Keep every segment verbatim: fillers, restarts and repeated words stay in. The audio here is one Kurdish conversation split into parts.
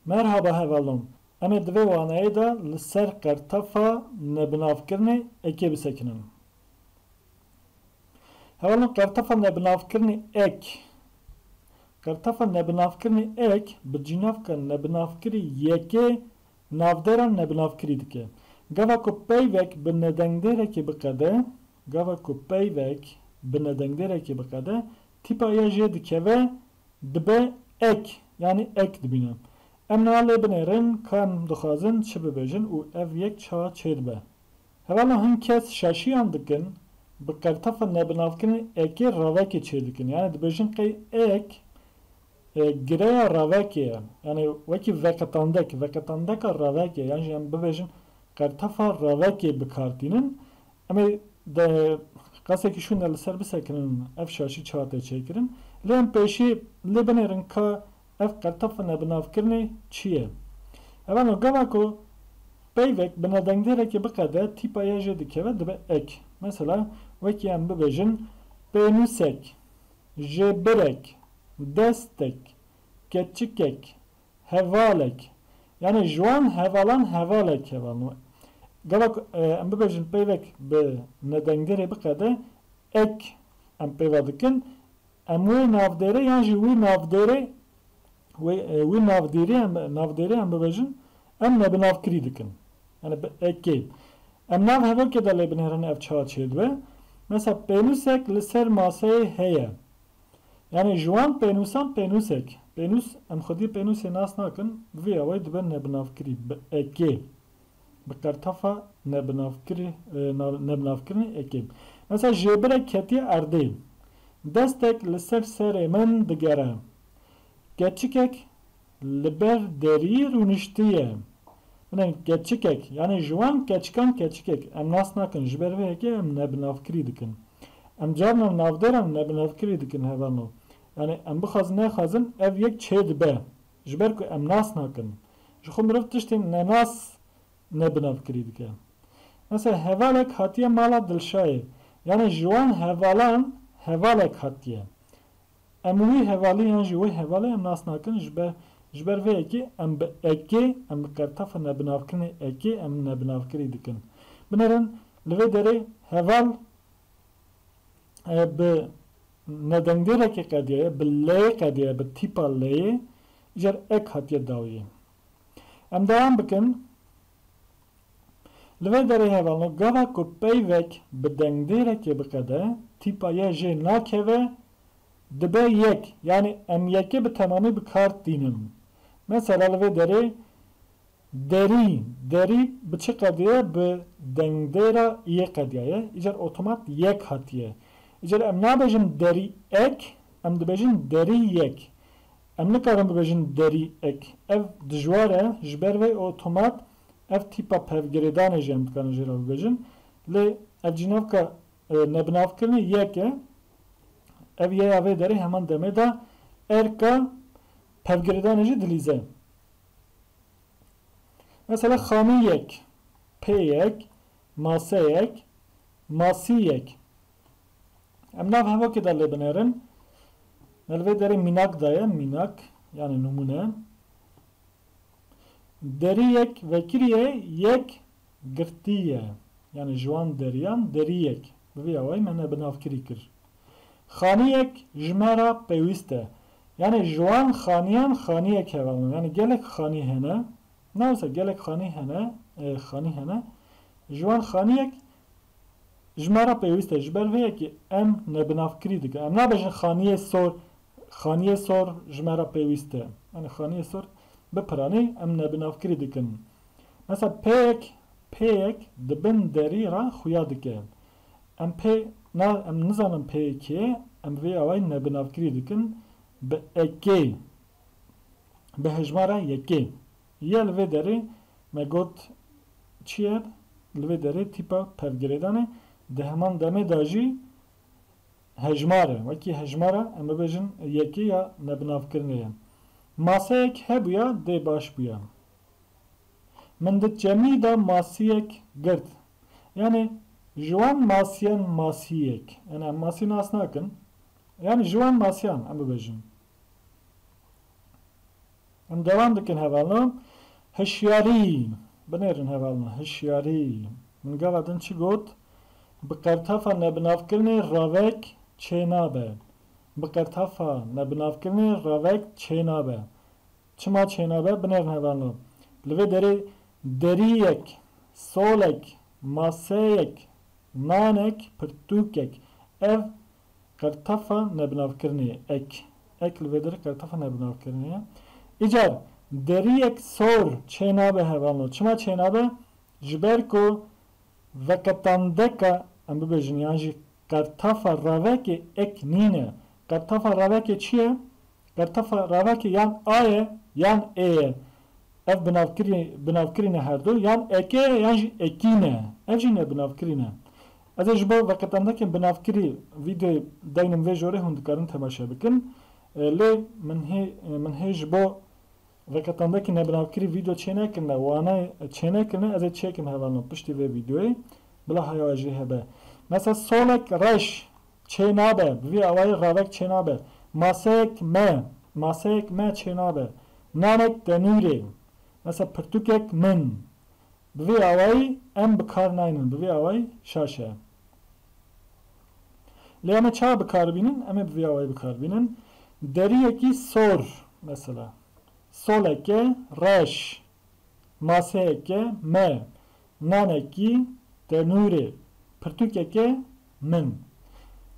Merhaba hevalon. Em ê di vê waneyê de li ser qertefa nebinavkirinê ekê bisekinin. Hevalon, qertefa nebinavkirinê ek. Qertefa nebinavkirinê ek bi cînavka nebinavkirî yekê navdêra nebinavkirî dike. Gava ku peyvek bi nedengdêrekê biqede, gava ku peyvek bi nedengdêrekê biqede, tîpa ya jê dikeve, dibe ek, yanî ek dibîne. Em niha lê binêrin ka em dixwazin çi bibêjin û ev yek çawa çêdibe. Hevalno, hin kes şaşiyan dikin, bi qertefa nebinavkirinê ekê ravekê çêdikin. Yanî dibêjin qey ek, e, gireya ravekê ye. Yanî wekî veqetandek, veqetandeka ravekê, yan jî em bibêjin qertefa ravekê bi kar tînin. Em ê de qesekî şûnde li ser bisekinin ev şaşî çawa tê çêkirin. Lê em pêşî lê binêrin ka ev qertefa nebinavkirinê çi ye. Hevalno, gava ku peyvek bi nedengdêrekê biqede, tîpa ya jê dikeve, dibe ek. Mesela, wekî em bibêjin, pênûsek, jêbirek, destek, keçikek, hevalek. Yanî ji wan hevalan hevalek hevalno. Gava ku, e, em bibêjin peyvek bi nedengdêrê biqede, ek em pêva dikin. Em wê navdêrê yan jî wî navdêrê, wê, e, wî navdîrî em, navdêrê em bibêjin, em nebinavkirî dikin. Yanî bi ekê. Em nav hevokê de lê binêrin ev çawa çêdibe. Mesela pênûsek li ser maseyê heye. Yanî ji wan pênûsan pênûsek. Pênûs, em xwedî pênûsê nas nakin, bi vî awayî dibe nebinavkirî, bi ekê. Bi qertefa nebinavkirî, e, na-, nebinavkirinê ekê. Mesela jêbirek ketiye erdê. Destek li ser serê min digere. Keçikek li ber derî rûniştiye. Binêrin keçikek, yanî ji wan keçikan keçikek. Em nas nakin, ji ber vê yekê em nebinavkirî dikin. Em carnan navdêran nebinavkirî dikin hevalno. Yanî em bixwazin nexwazin ev yek çêdibe. Ji ber ku em nas nakin. Ji xwe mirov tiştên nenas nebinavkirî dike. Mesela hevalek hatiye mala Dilşayê. Yanî ji wan hevalan hevalek hatiye. Em wî hevalî yan jî wê hevalê em nas nakin, ji ber, ji ber vê yekê em bi ekê, em bi qertefa nebinavkirinê ekê em nebinavkirî dikin. Binêrin, li vê derê heval, e, bi nedengdêrekê qediyaye, bi leyê qediyaye, bi tîpa leyê, îcar ek hatiye dawiyê. Em dewam bikin. Li vê derê hevalno, gava ku peyvek bi dengdêrekê biqede, tîpa ya jê nakeve, dibe yek. Yanî em yekê bi temamî bi kar tînin. Mesela li vê derê derî, derî bi çi qediye? Bi dengdêra iyê qediyaye. Îcar otomat yek hatiye. Îcar em nabêjin derî ek, em dibêjin derî yek. Em nikarin bibêjin derî ek. Ev dijwar e, ji ber vê otomat ev tîpa pevgirêdanê jî em dikarin jê re bibêjin. Lê ev cînavka, e, nebinavkirinê yek e. Ev yê ya vê derê heman demê de erka pevgirêdanê jî dilîze. Mesela xanî yek, pê yek, mase yek, masî yek. Em nav hevokê de lê binêrin. Me li vê derê mînak daye, mînak, yanî nimûne. Derî yek vekirî ye, yek girtî ye. Yanî ji wan deriyan derî yek. Bi vî awayî me nebinavkirî kir. Xanî yek ji me re pêwîst e. Yanî ji wan xaniyan xanî yek hevalno. Yanî gelek xanî hene. Ne wisa gelek xanî hene, e, xanî hene. Ji wan xanî yek ji me re pêwîst e. Ji ber vê yekê em nebinavkirî dikin. Em nabêjin xaniyê sor, xaniyê sor ji me re pêwîst e. Yanî xaniyê sor bi piranî em nebinavkirî dikin. Mesela pê yek, pê yek di bin derî re xuya dike. Em pê, na, em nizanin pê yekê, em vê awayî nebinavkirî dikin bi ekê, bi hejmara yekê. Ya li vê derê me got çi ye? Li vê derê tîpa pevgirêdan e. Di heman demê de jî hejmar e. Wekî hejmara, em bibêjin yekê ya nebinavkirinê ye. Maseyek hebûya, dê baş bûya. Min di çemî de masiyek girt. Yanî ji wan masiyan masiyek. Yanî em masî nas nakin. Yanî ji wan masiyan em bibêjin. Em devam dikin hevalno. Hişyarî. Binêrin hevalno. Hişyarî. Min gava din çi got? Bi qertefa nebinavkirinê ravek çênabe. Bi qertefa nebinavkirinê ravek çênabe. Çima çênabe? Binêrin hevalno. Li vê derê deriyek, solek, maseyek, nanek, pirtûkek. Ev qertefa nebinavkirinê ye. Ek. Ek li vê derê qertefa nebinavkirinê ye. Îcar deriyek sor çênabe hevalno. Çima çênabe? Ji ber ku veqetandeka, em bibêjin, yan jî qertefa ravekê ek nîne. Qertefa ravekê çi ye? Qertefa ravekê yan a ye, yan ê ye. Ev binavkirî-, binavkirî ne her du, yan eke ye, yan jî ekî ne. Ev jî ne binavkirî ne. Ez ê ji bo veqetandekên binavkirî vîdeoyê deynim vê jorê, hûn dikarin temaşe bikin. E, lê min hê, min hê ji bo veqetandekî nebinavkirî vîdeo çênekirine, wane çênekirine, ez ê çêkim hevalno piştî vê vîdeoyê. Bila haya we jê hebe. Mesela solek reş çênabe, bi vî awayî ravek çênabe. Maseyek me, maseyek me çênabe. Nanek tenûrê. Mesela pirtûkek min. Bi vî awayî em bi kar naynin. Bi vî awayî şaş e. Lê em ê çawa bi kar bînin? Em ê bi vî awayî bi kar bînin. Deriyekî sor, mesela. Soleke reş. Maseyeke me. Nanekî tenûrê. Pirtûkeke min.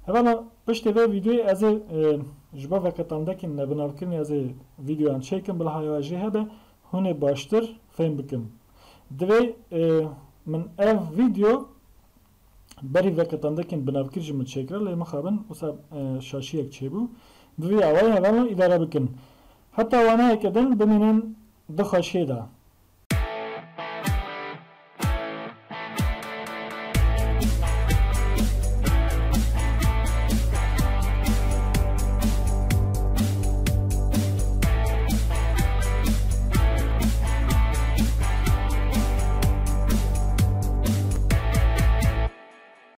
Hevala piştê vê vîdeoyê ez ê, e, ji bo veqetandekî nebinavkirinê ez ê vîdeoyan çêkim, bila haya we jê hebe, hûn ê baştir fêm bikin. Divê, e, min ev vîdeo berî veqetandekên binavkir ji min çêkira, lê mixabin wisa, e, şaşiyek çêbû. Bi vî awayî hevalno îdare bikin. Heta waneyeke din bimînin di xweşiyê de.